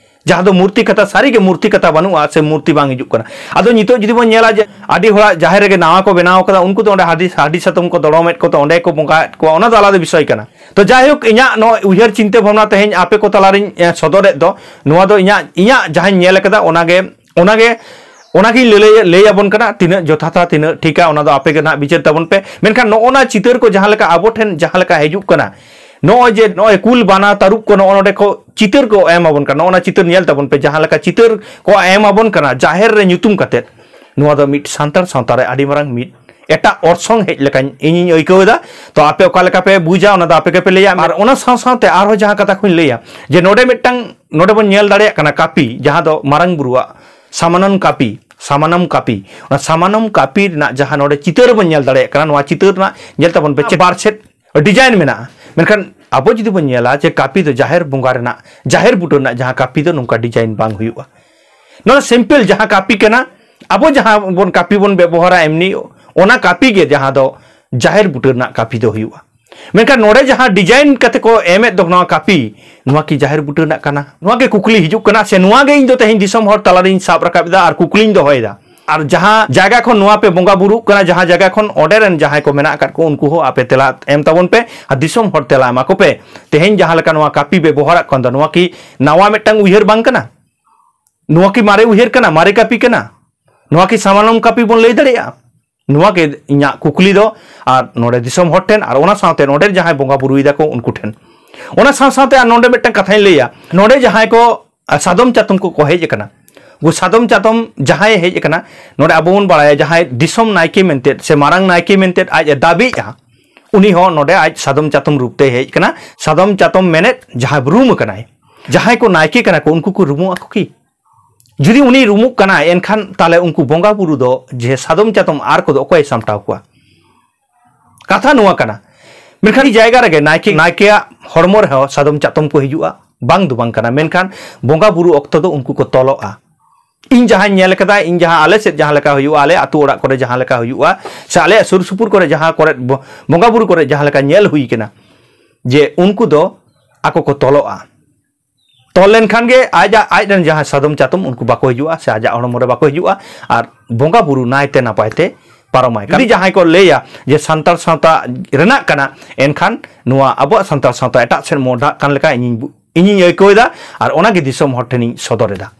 ᱡᱟᱦᱟᱸ ᱫᱚ ᱢᱩᱨᱛᱤ ᱠᱟᱛᱷᱟ, ᱥᱟᱹᱨᱤᱜᱮ ᱢᱩᱨᱛᱤ ᱠᱟᱛᱷᱟ ᱵᱟᱹᱱᱩᱜᱼᱟ ᱥᱮ ᱢᱩᱨᱛᱤ ᱵᱟᱝ ᱦᱤᱡᱩᱜ ᱠᱟᱱᱟ᱾ ᱟᱫᱚ ᱱᱤᱛᱚᱜ ᱡᱩᱫᱤ ᱵᱚᱱ ᱧᱮᱞᱟ ᱡᱮ ᱟᱹᱰᱤ ᱦᱚᱲᱟᱜ ᱡᱟᱦᱮᱨ ᱨᱮᱜᱮ ᱱᱟᱣᱟ ᱠᱚ ᱵᱮᱱᱟᱣ ᱠᱟᱫᱟ, ᱩᱱᱠᱩ ᱫᱚ ᱚᱸᱰᱮ ᱦᱟᱹᱰᱤ, ᱦᱟᱹᱰᱤ ᱥᱟᱛᱚᱢ ᱠᱚ ᱫᱚᱲᱚᱢᱮᱫ ᱠᱚ, ᱛᱚ ᱚᱸᱰᱮ ᱠᱚ ᱵᱚᱸᱜᱟᱭᱮᱫ ᱠᱚᱣᱟ, ᱚᱱᱟ ᱫᱚ ᱟᱞᱟᱫᱟ ᱵᱤᱥᱚᱭ ᱠᱟᱱᱟ᱾ ᱛᱚ ᱡᱟᱭᱦᱳᱠ, ᱤᱧᱟᱹᱜ ᱱᱚᱣᱟ ᱩᱭᱦᱟᱹᱨ ᱪᱤᱱᱛᱟᱹ ᱵᱷᱟᱵᱽᱱᱟ ᱛᱮᱦᱮᱧ ᱟᱯᱮ ᱠᱚ ᱛᱟᱞᱟᱨᱤᱧ, ᱮ, ᱥᱚᱫᱚᱨᱮᱫ ᱫᱚ, ᱱᱚᱣᱟ ᱫᱚ ᱤᱧᱟᱹᱜ, ᱤᱧᱟᱹᱜ ᱡᱟᱦᱟᱸᱧ ᱧᱮᱞ ᱟᱠᱟᱫᱟ, ᱚᱱᱟᱜᱮ, ᱚᱱᱟᱜᱮ, ᱚᱱᱟᱜᱤᱧ ᱞᱟᱹᱞᱟᱹᱭ, ᱞᱟᱹᱭ ᱟᱵᱚᱱ ᱠᱟᱱᱟ᱾ ᱛᱤᱱᱟᱹᱜ ᱡᱚᱛᱷᱟᱛᱟ, ᱛᱤᱱᱟᱹᱜ ᱴᱷᱤᱠᱟ, ᱚᱱᱟ ᱫᱚ ᱟᱯᱮ ᱜᱮ ᱱᱟᱦᱟᱜ ᱵᱤᱪᱟᱹᱨ ᱛᱟᱵᱚᱱ ᱯᱮ᱾ ᱢᱮᱱᱠᱷᱟᱱ ᱱᱚᱜᱼᱚ ᱱᱟ ᱪᱤᱛᱟᱹᱨ ᱠᱚ ᱡᱟᱦᱟᱸ ᱞᱮᱠᱟ ᱟᱵᱚ ᱴᱷᱮᱱ ᱡᱟᱦᱟᱸ ᱞᱮᱠᱟ ᱦᱤᱡᱩᱜ ᱠᱟᱱᱟ, ᱱᱚᱜᱼᱚᱭ ᱡᱮ ᱱᱚᱜᱼᱚᱭ ᱠᱩᱞ, ᱵᱟᱱᱟ, ᱛᱟᱹᱨᱩᱵ ᱠᱚ ᱱᱚᱜᱼᱚ ᱱᱚᱰᱮ ᱠᱚ ᱪᱤᱛᱟᱹᱨ ᱠᱚ ᱮᱢ ᱟᱵᱚᱱ ᱠᱟᱱᱟ, ᱱᱚᱜᱼᱚ ᱱᱟ ᱪᱤᱛᱟᱹᱨ ᱧᱮᱞ ᱛᱟᱵᱚᱱ ᱯᱮ, ᱡᱟᱦᱟᱸ ᱞᱮᱠᱟ ᱪᱤᱛᱟᱹᱨ ᱠᱚ ᱮᱢ ᱟᱵᱚᱱ ᱠᱟᱱᱟ ᱡᱟᱦᱮᱨ ᱨᱮ ᱧᱩᱛᱩᱢ ᱠᱟᱛᱮᱫ, ᱱᱚᱣᱟ ᱫᱚ ᱢᱤᱫ ᱥᱟᱱᱛᱟᱲ ᱥᱟᱶᱛᱟ ᱨᱮ ᱟᱹᱰᱤ ᱢᱟᱨᱟᱝ ᱢᱤᱫ ᱮᱴᱟᱜ ᱚᱨᱥᱚᱝ ᱦᱮᱡ ᱞᱮᱠᱟᱧ ᱤᱧᱤᱧ ᱟᱹᱭᱠᱟᱹᱣ ᱮᱫᱟ᱾ ᱛᱚ ᱟᱯᱮ ᱚᱠᱟ ᱞᱮᱠᱟ ᱯᱮ ᱵᱩᱡᱟ, ᱚᱱᱟ ᱫᱚ ᱟᱯᱮ ᱜᱮᱯᱮ ᱞᱟᱹᱭᱟ᱾ ᱟᱨ ᱚᱱᱟ ᱥᱟᱶ ᱥᱟᱶᱛᱮ ᱟᱨᱦᱚᱸ ᱡᱟᱦᱟᱸ ᱠᱟᱛᱷᱟ ᱠᱚᱧ ᱞᱟᱹᱭᱟ, ᱡᱮ ᱱᱚᱰᱮ ᱢᱤᱫᱴᱟᱝ, ᱱᱚᱰᱮ ᱵᱚᱱ ᱧᱮᱞ ᱫᱟᱲᱮᱭᱟᱜ ᱠᱟᱱᱟ ᱠᱟᱹᱯᱤ, ᱡᱟᱦᱟᱸ ᱫᱚ ᱢᱟᱨᱟᱝ ᱵᱩᱨᱩᱣᱟᱜ ᱥᱟᱢᱟᱱᱚᱢ ᱠᱟᱹᱯᱤ, ᱥᱟᱢᱟᱱᱚᱢ ᱠᱟᱹᱯᱤ, ᱚᱱᱟ ᱥᱟᱢᱟᱱᱚᱢ ᱠᱟᱹᱯᱤ ᱨᱮᱱᱟᱜ ᱡᱟᱦᱟᱸ ᱱᱚᱰᱮ ᱪᱤᱛᱟᱹᱨ ᱵᱚᱱ ᱧᱮᱞ ᱫᱟᱲᱮᱭᱟᱜ ᱠᱟᱱᱟ, ᱱᱚᱣᱟ ᱪᱤᱛᱟᱹᱨ ᱨᱮᱱᱟᱜ ᱧᱮᱞ ᱛᱟᱵᱚᱱ ᱯᱮ, ᱪᱮ ᱵᱟᱨ ᱥᱮᱫ ᱰᱤᱡᱟᱭᱤᱱ ᱢᱮᱱᱟᱜᱼᱟ᱾ ᱢᱮᱱᱠᱷᱟᱱ ᱟᱵᱚ ᱡᱩᱫᱤ ᱵᱚᱱ ᱧᱮᱞᱟ ᱡᱮ ᱠᱟᱹᱯᱤ ᱫᱚ ᱡᱟᱦᱮᱨ ᱵᱚᱸᱜᱟ ᱨᱮᱱᱟᱜ, ᱡᱟᱦᱮᱨ ᱵᱩᱴᱟᱹ ᱨᱮᱱᱟᱜ ᱡᱟᱦᱟᱸ ᱠᱟᱹᱯᱤ ᱫᱚ ᱱᱚᱝᱠᱟ ᱰᱤᱡᱟᱭᱤᱱ ᱵᱟᱝ ᱦᱩᱭᱩᱜᱼᱟ᱾ ᱱᱚᱣᱟ ᱥᱤᱢᱯᱮᱞ ᱡᱟᱦᱟᱸ ᱠᱟᱹᱯᱤ ᱠᱟᱱᱟ, ᱟᱵᱚ ᱡᱟᱦᱟᱸ ᱵᱚᱱ ᱠᱟᱹᱯᱤ ᱵᱚᱱ ᱵᱮᱵᱚᱦᱟᱨᱟ ᱮᱢᱱᱤ, ᱚᱱᱟ ᱠᱟᱹᱯᱤ ᱜᱮ ᱡᱟᱦᱟᱸ ᱫᱚ ᱡᱟᱦᱮᱨ ᱵᱩᱴᱟᱹ ᱨᱮᱱᱟᱜ ᱠᱟᱹᱯᱤ ᱫᱚ ᱦᱩᱭᱩᱜᱼᱟ᱾ ᱢᱮᱱᱠᱷᱟᱱ ᱱᱚᱰᱮ ᱡᱟᱦᱟᱸ ᱰᱤᱡᱟᱭᱤᱱ ᱠᱟᱛᱮ ᱠᱚ ᱮᱢᱮᱫ ᱫᱚ ᱱᱚᱣᱟ ᱠᱟᱹᱯᱤ, ᱱᱚᱣᱟ ᱠᱤ ᱡᱟᱦᱮᱨ ᱵᱩᱴᱟᱹ ᱨᱮᱱᱟᱜ ᱠᱟᱱᱟ? ᱱᱚᱣᱟ ᱜᱮ ᱠᱩᱠᱞᱤ ᱦᱤᱡᱩᱜ ᱠᱟᱱᱟ, ᱥᱮ ᱱᱚᱣᱟ ᱜᱮ ᱤᱧ ᱫᱚ ᱛᱮᱦᱮᱧ ᱫᱤᱥᱚᱢ ᱦᱚᱲ ᱛᱟᱞᱟᱨᱤᱧ ᱥᱟᱵ ᱨᱟᱠᱟᱵ ᱮᱫᱟ ᱟᱨ ᱠᱩᱠᱞᱤᱧ ᱫᱚᱦᱚᱭᱮᱫᱟ᱾ ᱟᱨ ᱡᱟᱦᱟᱸ ᱡᱟᱭᱜᱟ ᱠᱷᱚᱱ ᱱᱚᱣᱟ ᱯᱮ ᱵᱚᱸᱜᱟ ᱵᱩᱨᱩᱜ ᱠᱟᱱᱟ, ᱡᱟᱦᱟᱸ ᱡᱟᱭᱜᱟ ᱠᱷᱚᱱ ᱚᱸᱰᱮ ᱨᱮᱱ ᱡᱟᱦᱟᱸᱭ ᱠᱚ ᱢᱮᱱᱟᱜ ᱟᱠᱟᱫ ᱠᱚ, ᱩᱱᱠᱩ ᱦᱚᱸ ᱟᱯᱮ ᱛᱮᱞᱟ ᱮᱢ ᱛᱟᱵᱚᱱ ᱯᱮ ᱟᱨ ᱫᱤᱥᱚᱢ ᱦᱚᱲ ᱛᱮᱞᱟ ᱮᱢᱟ ᱠᱚ ᱯᱮ᱾ ᱛᱮᱦᱮᱧ ᱡᱟᱦᱟᱸ ᱞᱮᱠᱟ ᱱᱚᱣᱟ ᱠᱟᱹᱯᱤ ᱵᱮᱵᱚᱦᱟᱨᱚᱜ ᱠᱟᱱ ᱫᱚ, ᱱᱚᱣᱟ ᱠᱤ ᱱᱟᱣᱟ ᱢᱤᱫᱴᱟᱝ ᱩᱭᱦᱟᱹᱨ ᱵᱟᱝ ᱠᱟᱱᱟ? ᱱᱚᱣᱟ ᱠᱤ ᱢᱟᱨᱮ ᱩᱭᱦᱟᱹᱨ ᱠᱟᱱᱟ, ᱢᱟᱨᱮ ᱠᱟᱹᱯᱤ ᱠᱟᱱᱟ? ᱱᱚᱣᱟ ᱠᱤ ᱥᱟᱢᱟᱱᱚᱢ ᱠᱟᱹᱯᱤ ᱵᱚᱱ ᱞᱟᱹᱭ ᱫᱟᱲᱮᱭᱟᱜᱼᱟ? ᱱᱚᱣᱟ ᱜᱮ ᱤᱧᱟᱹᱜ ᱠᱩᱠᱞᱤ ᱫᱚ᱾ ᱟᱨ ᱱᱚᱰᱮ ᱫᱤᱥᱚᱢ ᱦᱚᱲ ᱴᱷᱮᱱ ᱟᱨ ᱚᱱᱟ ᱥᱟᱶᱛᱮ ᱱᱚᱰᱮ ᱡᱟᱦᱟᱸᱭ ᱵᱚᱸᱜᱟ ᱵᱩᱨᱩᱭ ᱫᱟᱠᱚ ᱩᱱᱠᱩ ᱴᱷᱮᱱ, ᱚᱱᱟ ᱥᱟᱶ ᱥᱟᱶᱛᱮ ᱟᱨ ᱱᱚᱰᱮ ᱢᱤᱫᱴᱟᱝ ᱠᱟᱛᱷᱟᱧ ᱞᱟᱹᱭᱟ, ᱱᱚᱰᱮ ᱡᱟᱦᱟᱸᱭ ᱠᱚ, ᱟᱨ ᱥᱟᱫᱚᱢ ᱪᱟᱛᱚᱢ ᱠᱚ, ᱠᱚ ᱦᱮᱡ ᱟᱠᱟᱱᱟ, ᱩᱱᱠᱩ ᱥᱟᱫᱚᱢ ᱪᱟᱛᱚᱢ ᱡᱟᱦᱟᱸᱭ ᱦᱮᱡ ᱟᱠᱟᱱᱟ, ᱱᱚᱰᱮ ᱟᱵᱚ ᱵᱚᱱ ᱵᱟᱲᱟᱭᱟ ᱡᱟᱦᱟᱸᱭ ᱫᱤᱥᱚᱢ ᱱᱟᱭᱠᱮ ᱢᱮᱱᱛᱮ ᱥᱮ ᱢᱟᱨᱟᱝ ᱱᱟᱭᱠᱮ ᱢᱮᱱᱛᱮ ᱟᱡ ᱮ ᱫᱟᱹᱵᱤᱜᱼᱟ, ᱩᱱᱤ ᱦᱚᱸ ᱱᱚᱰᱮ ᱟᱡ ᱥᱟᱫᱚᱢ ᱪᱟᱛᱚᱢ ᱨᱩᱯ ᱛᱮᱭ ᱦᱮᱡ ᱟᱠᱟᱱᱟ᱾ ᱥᱟᱫᱚᱢ ᱪᱟᱛᱚᱢ ᱢᱮᱱᱮᱫ ᱡᱟᱦᱟᱸᱭ ᱨᱩᱢ ᱟᱠᱟᱱᱟᱭ, ᱡᱟᱦᱟᱸᱭ ᱠᱚ ᱱᱟᱭᱠᱮ ᱠᱟᱱᱟ ᱠᱚ ᱩᱱᱠᱩ ᱠᱚ ᱨᱩᱢᱩᱜ ᱟᱠᱚ ᱠᱤ? ᱡᱩᱫᱤ ᱩᱱᱤ ᱨᱩᱢᱩᱜ ᱠᱟᱱᱟᱭ, ᱮᱱᱠᱷᱟᱱ ᱛᱟᱦᱞᱮ ᱩᱱᱠᱩ ᱵᱚᱸᱜᱟ ᱵᱩᱨᱩ ᱫᱚ ᱡᱮ ᱥᱟᱫᱚᱢ ᱪᱟᱛᱚᱢ ᱟᱨ ᱠᱚᱫᱚ ᱚᱠᱚᱭᱮ ᱥᱟᱢᱴᱟᱣ ᱠᱚᱣᱟ? ᱠᱟᱛᱷᱟ ᱱᱚᱣᱟ ᱠᱟᱱᱟ᱾ ᱢᱮᱱᱠᱷᱟᱱ ᱡᱟᱭᱜᱟ ᱨᱮᱜᱮ ᱱᱟᱭᱠᱮ, ᱱᱟᱭᱠᱮᱭᱟᱜ ᱦᱚᱲᱢᱚ ᱨᱮᱦᱚᱸ ᱥᱟᱫᱚᱢ ᱪᱟᱛᱚᱢ ᱠᱚ ᱦᱤᱡᱩᱜᱼᱟ, ᱵᱟᱝ ᱫᱚ ᱵᱟᱝ ᱠᱟᱱᱟ, ᱢᱮᱱᱠᱷᱟᱱ ᱵᱚᱸᱜᱟ ᱵᱩᱨᱩ ᱚᱠᱛᱚ ᱫᱚ ᱩᱱᱠᱩ ᱠᱚ ᱛᱚᱞᱚᱜᱼᱟ᱾ ᱤᱧ ᱡᱟᱦᱟᱸᱧ ᱧᱮᱞ ᱠᱟᱫᱟ, ᱤᱧ ᱡᱟᱦᱟᱸ ᱟᱞᱮ ᱥᱮᱫ ᱡᱟᱦᱟᱸ ᱞᱮᱠᱟ ᱦᱩᱭᱩᱜᱼᱟ, ᱟᱞᱮ ᱟᱹᱛᱩ ᱚᱲᱟᱜ ᱠᱚᱨᱮ ᱡᱟᱦᱟᱸ ᱞᱮᱠᱟ ᱦᱩᱭᱩᱜᱼᱟ, ᱥᱮ ᱟᱞᱮᱭᱟᱜ ᱥᱩᱨ ᱥᱩᱯᱩᱨ ᱠᱚᱨᱮ ᱡᱟᱦᱟᱸ ᱠᱚᱨᱮ ᱵᱚ-, ᱵᱚᱸᱜᱟ ᱵᱩᱨᱩ ᱠᱚᱨᱮ ᱡᱟᱦᱟᱸ ᱞᱮᱠᱟ ᱧᱮᱞ ᱦᱩᱭ ᱠᱟᱱᱟ, ᱡᱮ ᱩᱱᱠᱩ ᱫᱚ ᱟᱠᱚ ᱠᱚ ᱛᱚᱞᱚᱜᱼᱟ᱾ ᱛᱚᱞ ᱞᱮᱱᱠᱷᱟᱱ ᱜᱮ ᱟᱡᱟᱜ, ᱟᱡ ᱨᱮᱱ ᱡᱟᱦᱟᱸᱭ ᱥᱟᱫᱚᱢ ᱪᱟᱛᱚᱢ, ᱩᱱᱠᱩ ᱵᱟᱠᱚ ᱦᱤᱡᱩᱜᱼᱟ ᱥᱮ ᱟᱡᱟᱜ ᱦᱚᱲᱢᱚ ᱨᱮ ᱵᱟᱠᱚ ᱦᱤᱡᱩᱜᱼᱟ, ᱟᱨ ᱵᱚᱸᱜᱟ ᱵᱩᱨᱩ ᱱᱟᱭᱛᱮ ᱱᱟᱯᱟᱭ ᱛᱮ ᱯᱟᱨᱚᱢᱟᱭ᱾ ᱡᱩᱫᱤ ᱡᱟᱦᱟᱸᱭ ᱠᱚ ᱞᱟᱹᱭᱟ ᱡᱮ ᱥᱟᱱᱛᱟᱲ ᱥᱟᱶᱛᱟ ᱨᱮᱱᱟᱜ ᱠᱟᱱᱟ, ᱮᱱᱠᱷᱟᱱ ᱱᱚᱣᱟ ᱟᱵᱚᱣᱟᱜ ᱥᱟᱱᱛᱟᱲ ᱥᱟᱶᱛᱟ ᱮᱴᱟᱜ ᱥᱮᱫ ᱢᱚᱦᱰᱟᱜ ᱠᱟᱱ ᱞᱮᱠᱟ ᱤᱧᱤᱧ ᱵᱩ-, ᱤᱧᱤᱧ ᱟᱹᱭᱠᱟᱹᱣ ᱮᱫᱟ, ᱟᱨ ᱚᱱᱟᱜᱮ ᱫᱤᱥᱚᱢ ᱦᱚᱲ ᱴᱷᱮᱱᱤᱧ ᱥᱚᱫᱚᱨ ᱮᱫᱟ᱾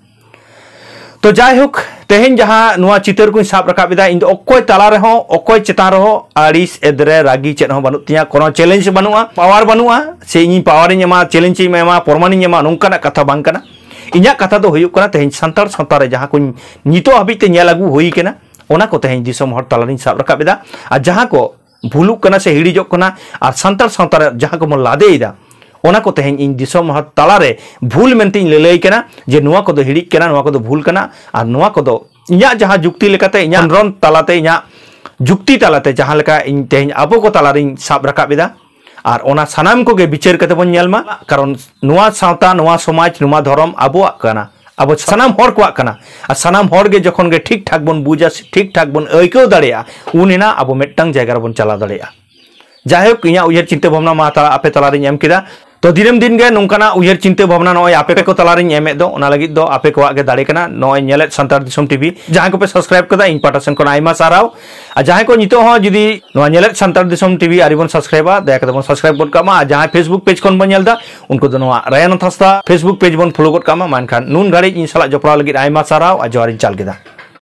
ᱛᱚ ᱡᱟᱭᱦᱳᱠ, ᱛᱮᱦᱮᱧ ᱡᱟᱦᱟᱸ ᱱᱚᱣᱟ ᱪᱤᱛᱟᱹᱨ ᱠᱚᱧ ᱥᱟᱵ ᱨᱟᱠᱟᱵ ᱮᱫᱟ, ᱤᱧ ᱫᱚ ᱚᱠᱚᱭ ᱛᱟᱞᱟ ᱨᱮᱦᱚᱸ, ᱚᱠᱚᱭ ᱪᱮᱛᱟᱱ ᱨᱮᱦᱚᱸ ᱟᱹᱲᱤᱥ, ᱮᱫᱽᱨᱮ, ᱨᱟᱹᱜᱤ ᱪᱮᱫ ᱦᱚᱸ ᱵᱟᱹᱱᱩᱜ ᱛᱤᱧᱟ, ᱠᱳᱱᱳ challenge ᱵᱟᱹᱱᱩᱜᱼᱟ, power ᱵᱟᱹᱱᱩᱜᱼᱟ, ᱥᱮ ᱤᱧᱤᱧ power ᱤᱧ ᱮᱢᱟ, challenge ᱤᱧ ᱮᱢᱟ, ᱯᱨᱚᱢᱟᱱᱤᱧ ᱮᱢᱟ, ᱱᱚᱝᱠᱟᱱᱟᱜ ᱠᱟᱛᱷᱟ ᱵᱟᱝ ᱠᱟᱱᱟ᱾ ᱤᱧᱟᱹᱜ ᱠᱟᱛᱷᱟ ᱫᱚ ᱦᱩᱭᱩᱜ ᱠᱟᱱᱟ, ᱛᱮᱦᱮᱧ ᱥᱟᱱᱛᱟᱲ ᱥᱟᱶᱛᱟ ᱨᱮ ᱡᱟᱦᱟᱸ ᱠᱚᱧ ᱱᱤᱛᱚᱜ ᱦᱟᱹᱵᱤᱡ ᱛᱮ ᱧᱮᱞ ᱟᱹᱜᱩ ᱦᱩᱭ ᱠᱟᱱᱟ, ᱚᱱᱟ ᱠᱚ ᱛᱮᱦᱮᱧ ᱫᱤᱥᱚᱢ ᱦᱚᱲ ᱛᱟᱞᱟᱨᱤᱧ ᱥᱟᱵ ᱨᱟᱠᱟᱵ ᱮᱫᱟ᱾ ᱟᱨ ᱡᱟᱦᱟᱸ ᱠᱚ ᱵᱷᱩᱞᱩᱜ ᱠᱟᱱᱟ ᱥᱮ ᱦᱤᱲᱤᱡᱚᱜ ᱠᱟᱱᱟ, ᱟᱨ ᱥᱟᱱᱛᱟᱲ ᱥᱟᱶᱛᱟ ᱨᱮ ᱡᱟᱦᱟᱸ ᱠᱚᱵᱚᱱ ᱞᱟᱫᱮᱭᱮᱫᱟ, ᱚᱱᱟ ᱠᱚ ᱛᱮᱦᱮᱧ ᱤᱧ ᱫᱤᱥᱚᱢ ᱦᱚᱲ ᱛᱟᱞᱟᱨᱮ ᱵᱷᱩᱞ ᱢᱮᱱᱛᱮᱧ ᱞᱟᱹᱞᱟᱹᱭ ᱠᱟᱱᱟ, ᱡᱮ ᱱᱚᱣᱟ ᱠᱚᱫᱚ ᱦᱤᱲᱤᱡ ᱠᱟᱱᱟ, ᱱᱚᱣᱟ ᱠᱚᱫᱚ ᱵᱷᱩᱞ ᱠᱟᱱᱟ, ᱟᱨ ᱱᱚᱣᱟ ᱠᱚᱫᱚ ᱤᱧᱟᱹᱜ ᱡᱟᱦᱟᱸ ᱡᱩᱠᱛᱤ ᱞᱮᱠᱟᱛᱮ, ᱤᱧᱟᱹᱜ ᱠᱷᱚᱸᱫᱽᱨᱚᱱ ᱛᱟᱞᱟᱛᱮ, ᱤᱧᱟᱹᱜ ᱡᱩᱠᱛᱤ ᱛᱟᱞᱟᱛᱮ ᱡᱟᱦᱟᱸ ᱞᱮᱠᱟ ᱤᱧ ᱛᱮᱦᱮᱧ ᱟᱵᱚ ᱠᱚ ᱛᱟᱞᱟᱨᱤᱧ ᱥᱟᱵ ᱨᱟᱠᱟᱵ ᱮᱫᱟ, ᱟᱨ ᱚᱱᱟ ᱥᱟᱱᱟᱢ ᱠᱚᱜᱮ ᱵᱤᱪᱟᱹᱨ ᱠᱟᱛᱮ ᱵᱚᱱ ᱧᱮᱞ ᱢᱟ᱾ ᱠᱟᱨᱚᱱ ᱱᱚᱣᱟ ᱥᱟᱶᱛᱟ, ᱱᱚᱣᱟ ᱥᱚᱢᱟᱡᱽ, ᱱᱚᱣᱟ ᱫᱷᱚᱨᱚᱢ ᱟᱵᱚᱣᱟᱜ ᱠᱟᱱᱟ, ᱟᱵᱚ ᱥᱟᱱᱟᱢ ᱦᱚᱲ ᱠᱚᱣᱟᱜ ᱠᱟᱱᱟ᱾ ᱟᱨ ᱥᱟᱱᱟᱢ ᱦᱚᱲ ᱜᱮ ᱡᱚᱠᱷᱚᱱ ᱜᱮ ᱴᱷᱤᱠ ᱴᱷᱟᱠ ᱵᱚᱱ ᱵᱩᱡᱟ, ᱴᱷᱤᱠ ᱴᱷᱟᱠ ᱵᱚᱱ ᱟᱹᱭᱠᱟᱹᱣ ᱫᱟᱲᱮᱭᱟᱜᱼᱟ, ᱩᱱ ᱮᱱᱟ ᱟᱵᱚ ᱢᱤᱫᱴᱟᱝ ᱡᱟᱭᱜᱟ ᱨᱮᱵᱚᱱ ᱪᱟᱞᱟᱣ ᱫᱟᱲᱮᱭᱟᱜᱼᱟ᱾ ᱡᱟᱭᱦᱳᱠ, ᱤᱧᱟᱹᱜ ᱩᱭᱦᱟᱹᱨ ᱪᱤᱱᱛᱟᱹ ᱵᱷᱟᱵᱽᱱᱟ ᱢᱟ ᱛᱟᱞᱟ, ᱟᱯᱮ ᱛᱟᱞᱟᱨᱤᱧ ᱮᱢ ᱠᱮᱫᱟ᱾ ᱛᱚ ᱫᱤᱱᱟᱹᱢ ᱫᱤᱱ ᱜᱮ ᱱᱚᱝᱠᱟᱱᱟᱜ ᱩᱭᱦᱟᱹᱨ ᱪᱤᱱᱛᱟᱹ ᱵᱷᱟᱵᱽᱱᱟ ᱱᱚᱜᱼᱚᱭ ᱟᱯᱮ ᱠᱚ ᱛᱟᱞᱟᱨᱤᱧ ᱮᱢᱮᱫ ᱫᱚ, ᱚᱱᱟ ᱞᱟᱹᱜᱤᱫ ᱫᱚ ᱟᱯᱮ ᱠᱚᱣᱟᱜ ᱜᱮ ᱫᱟᱲᱮ ᱠᱟᱱᱟ᱾ ᱱᱚᱜᱼᱚᱭ ᱧᱮᱞᱮᱫ ᱥᱟᱱᱛᱟᱲ ᱫᱤᱥᱚᱢ ᱴᱤᱵᱷᱤ, ᱡᱟᱦᱟᱸᱭ ᱠᱚᱯᱮ subscribe ᱠᱟᱫᱟ, ᱤᱧ ᱯᱟᱦᱴᱟ ᱥᱮᱱ ᱠᱷᱚᱱ ᱟᱭᱢᱟ ᱥᱟᱨᱦᱟᱣ᱾ ᱟᱨ ᱡᱟᱦᱟᱸᱭ ᱠᱚ ᱱᱤᱛᱚᱜ ᱦᱚᱸ ᱡᱩᱫᱤ ᱱᱚᱣᱟ ᱧᱮᱞᱮᱫ ᱥᱟᱱᱛᱟᱲ ᱫᱤᱥᱚᱢ ᱴᱤᱵᱷᱤ ᱟᱹᱣᱨᱤ ᱵᱚᱱ subscribeᱟ, ᱫᱟᱭᱟ ᱠᱟᱛᱮ ᱵᱚᱱ subscribe ᱜᱚᱫ ᱠᱟᱜ ᱢᱟ᱾ ᱟᱨ ᱡᱟᱦᱟᱸᱭ Facebook page ᱠᱷᱚᱱ ᱵᱚᱱ ᱧᱮᱞ ᱮᱫᱟ, ᱩᱱᱠᱩ ᱫᱚ ᱱᱚᱣᱟ ᱨᱟᱭᱟᱱᱟᱛᱷ ᱦᱟᱸᱥᱫᱟ Facebook page ᱵᱚᱱ follow ᱜᱚᱫ ᱠᱟᱜ ᱢᱟ᱾ ᱢᱮᱱᱠᱷᱟᱱ ᱱᱩᱱ ᱜᱷᱟᱹᱲᱤᱡ ᱤᱧ ᱥᱟᱞᱟᱜ ᱡᱚᱯᱲᱟᱣ ᱞᱟᱹᱜᱤᱫ ᱟᱭᱢᱟ ᱥᱟᱨᱦᱟᱣ ᱟᱨ ᱡᱚᱦᱟᱨᱤᱧ ᱪᱟᱞ ᱠᱮᱫᱟ᱾